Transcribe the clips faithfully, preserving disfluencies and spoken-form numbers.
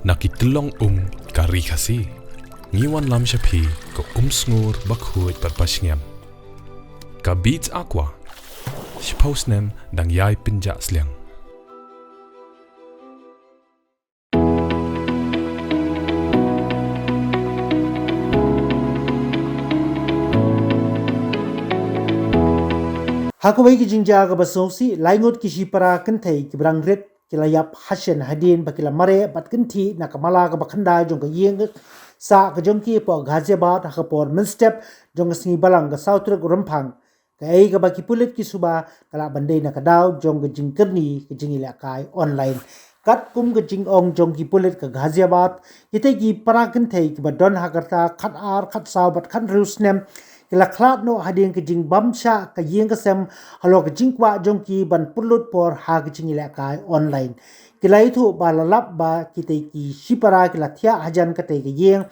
Na ki tyllong um ka ri Khasi, ngi wanlam sha phi ka um sngur bakhuid bad bashngiam. Ka Beats Aqua, shiphew snem dang ïai pynjah sliang. Ha kawei ka jingjia kaba sngewsih, lai ngut ki shipara kynthei kiba dang rit ki la ïap hashen hadien ba ki la mareh bad kynthih na ka mala kaba khyndai jong ka ïing sah ka jong ki hapoh Ghaziabad ha ka por mynstep jong ka sngi Balang ka saw tarik Rymphang. Kaei kaba ki pulit ki suba ka lah ban dei na ka daw jong ka jingkyrni ka jingïalehkai online. Katkum ka jingong jong ki pulit ka Ghaziabad, kita ki para kynthei kiba don ha ka rta khatar, khatsaw bad khathynriew snem ki la khlad noh hadien ka jingbam shah ka ïing ka sem halor ka jingkwah jong ki ban pynlut por ha ka jingïalehkai online. Ki la ïathuh ba la lap ba kita ki shipara ki la thiah hajan katei ka ïing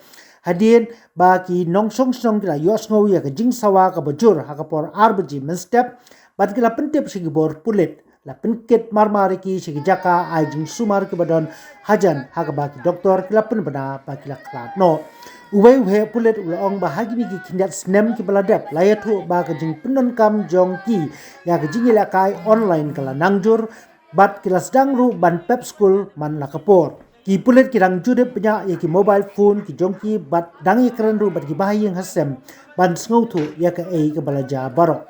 hadien ba ki nongshong shnong ki la ïohsngew ïa ka jingsawa kaba jur ha ka por ar baje mynstep bad ki la pyntip sha ki bor pulit, la pynkit marmar ïa ki sha ki jaka ai jingsumar kiba don hajan ha kaba ki doktor ki la pynbna ba ki la khlad noh. Uwei u heh pulit u la ong ba ha kine ki khyndiat snem kiba la dep la ïathuh ba ka jingpyndonkam jong ki ïa ka jingïalehkai online ka la nang jur bad ki la sdang ruh ban pep skul man la ka por. Ki pulit ki dang ju dep bniah ïa ki mobile phone ki jong ki bad dang ïakren ruh bad ki bahaïing hasem ban sngewthuh ïa kaei kaba la jia baroh.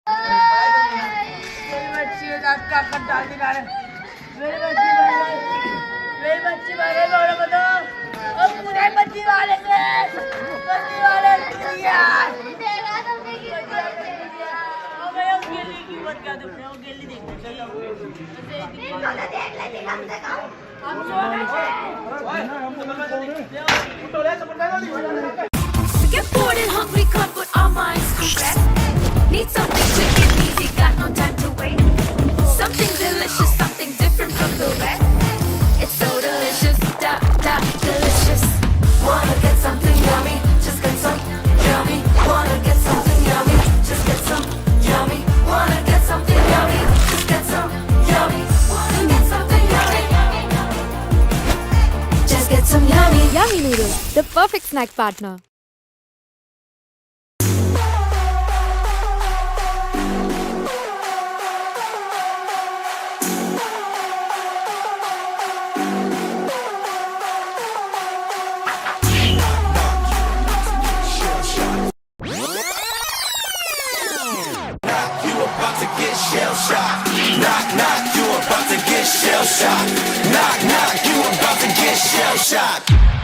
मेरी बच्ची को दांत का कट डाल दिला रे। मेरी बच्ची मर गई। मेरी बच्ची मर गई, बोलो बताओ। और पूरे बत्ती वाले से, बत्ती वाले दुनिया। अब ये गेली की मत कर दो, वो गेली देख। Get bored and hungry, can't put our minds to rest. Need something quick and easy, got no time to wait. Something delicious, something different from the rest. It's so delicious, da da delicious. Wanna get something yummy? Just get some yummy. Wanna get something yummy? Just get some yummy. Wanna get something yummy? Just get some yummy. Wanna get something yummy? Just get some yummy. Yummy noodles, the perfect snack partner. Knock, you about to get shell shocked. Knock, knock, you about to get shell shocked. Knock, knock, you about to get shell shocked.